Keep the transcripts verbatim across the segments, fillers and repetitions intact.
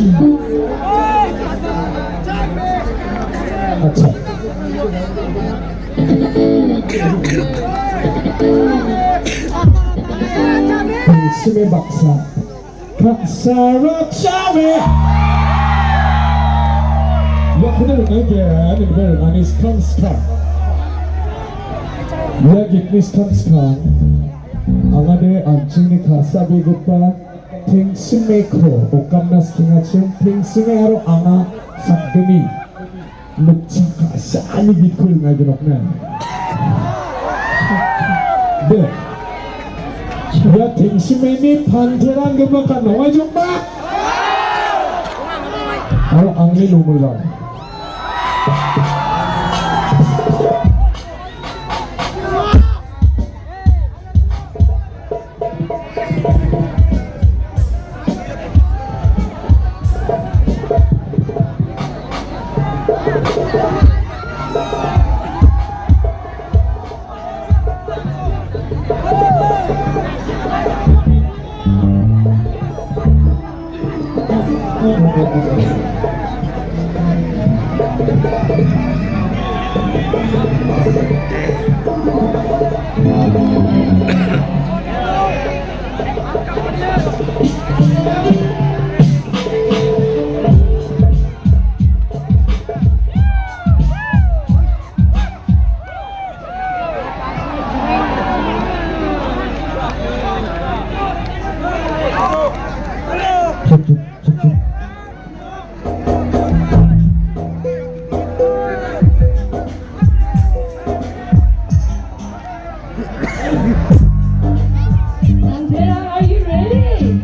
Acha. Tengsim baksa. Kaksara cawe. Ia kode ringan dia, ini kode ringan skang skang. Ia gitni skang skang. Angade an·chingni ka·sabegipa tengsimeko okamna skengachim, tengsime aro anga sakgni. Noksa ka·sani gitko ringai nokna. De. Ia tengsimeni panterang gimik kan nongai jokma. Aro angni nomorrang. Pantera, are you ready?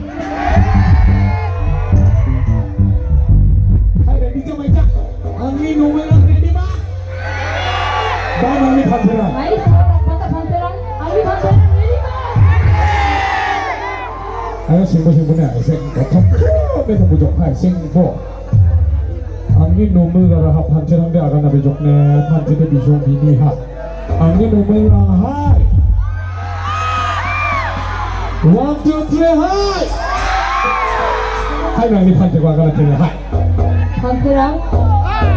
Hai, ready ka, Maika? Angni nomorrang ready ma? Ba, angni Pantera. Hai, selamat datang Pantera. Angni Pantera ready ma? Ayo, sengbo, sengbo ne, sengbo. Thok, thok, thok, thok, thok, hai, sengbo. Angni nomorrang ha Panterangde agana bejokne, Pantede bijong bini ha. Angni nomorrang hai. One, two, three, hai. Hai, angni Panteko agana tene, hai. Panterang,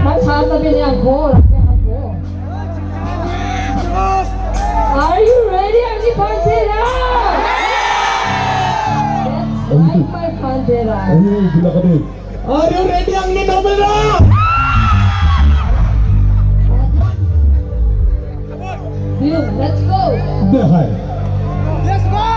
hai, saat tapi ni angko, laki angko. Are you ready, angni Pantera? That's right, my Pantera. Ayo, gila kade. Are you ready, angni nomorrang? Bill, let's go. Deh, hai. Let's go.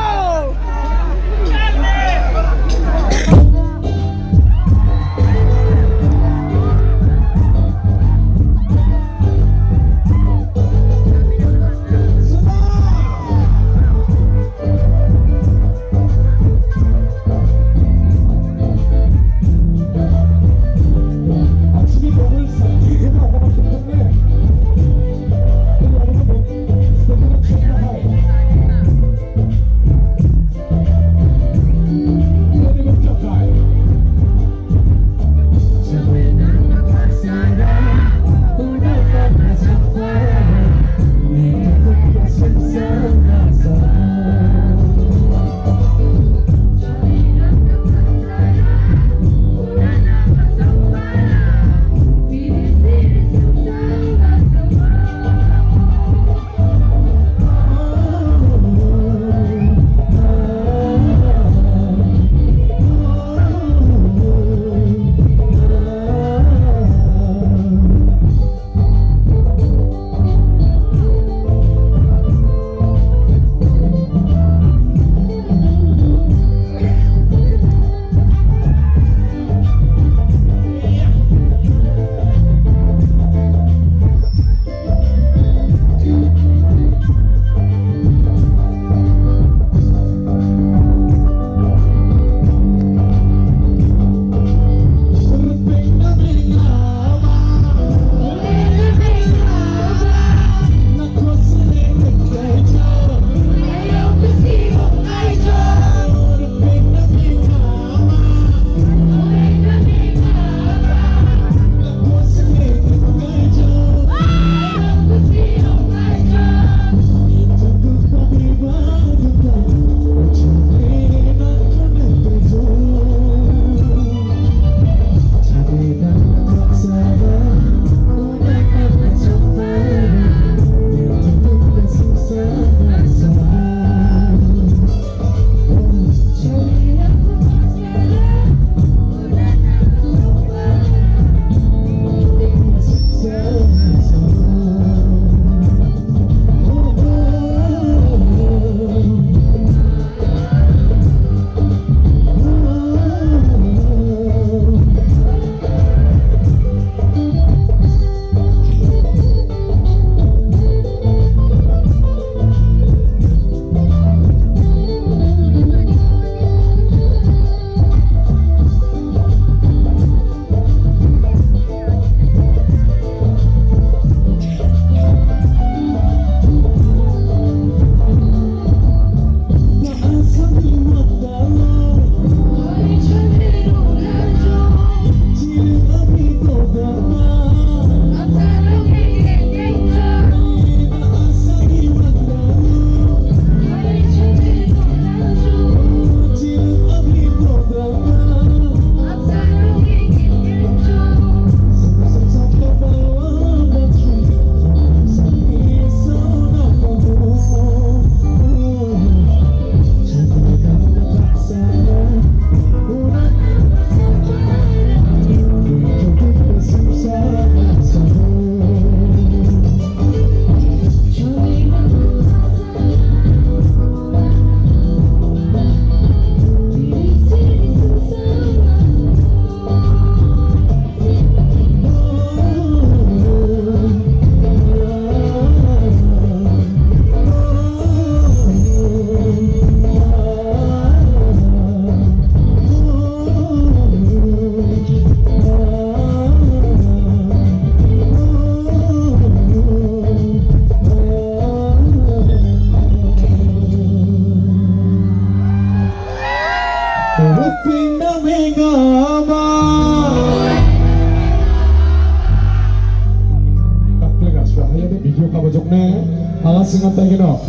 Tangino.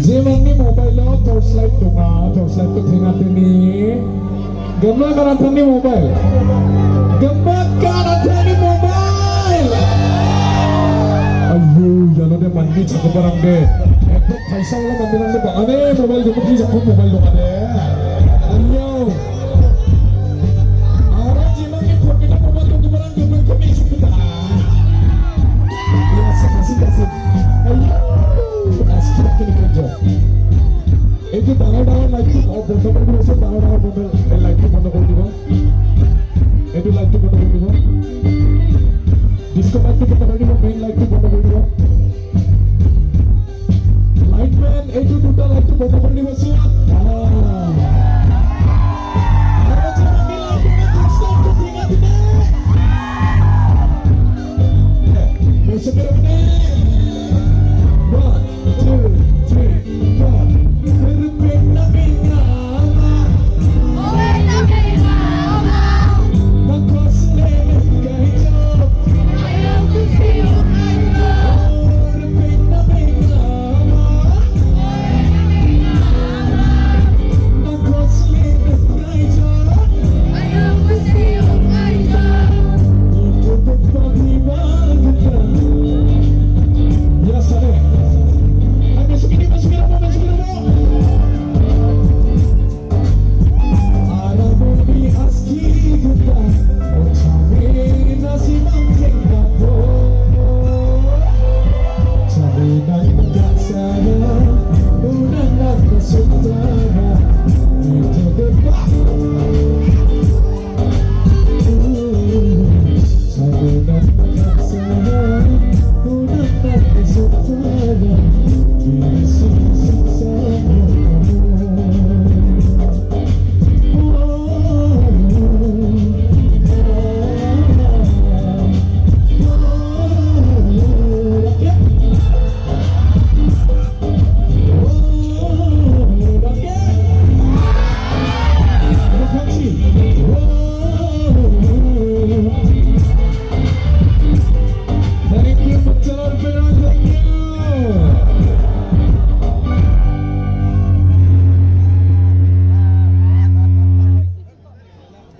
Jemangni mobile-o torchlight donga, torchlight-ko tengateni. Gimik Kanatangni mobile. Gimik Kanatangni mobile. Ayo, ianode mande chakgiparangde. Ekdom paisa wala manderangde bang·ane mobile gimik jakko mobile dongade. Ayo. Aro jemangni pocket-o mobile donggiparang gimik gimik sakgita. Iya, sakasi, kasi. Ayo. Aski, aski, aski. এইটো ডাঙৰ ডাঙৰ লাইটটো অফ, বন্ধ কৰি দিব, চব ডাঙৰ ডাঙৰ বন্ধ, এই লাইটটো বন্ধ কৰি দিব। এইটো লাইটটো বন্ধ কৰি দিব। ডিস্কো লাইটটো বন্ধ কৰি দিব।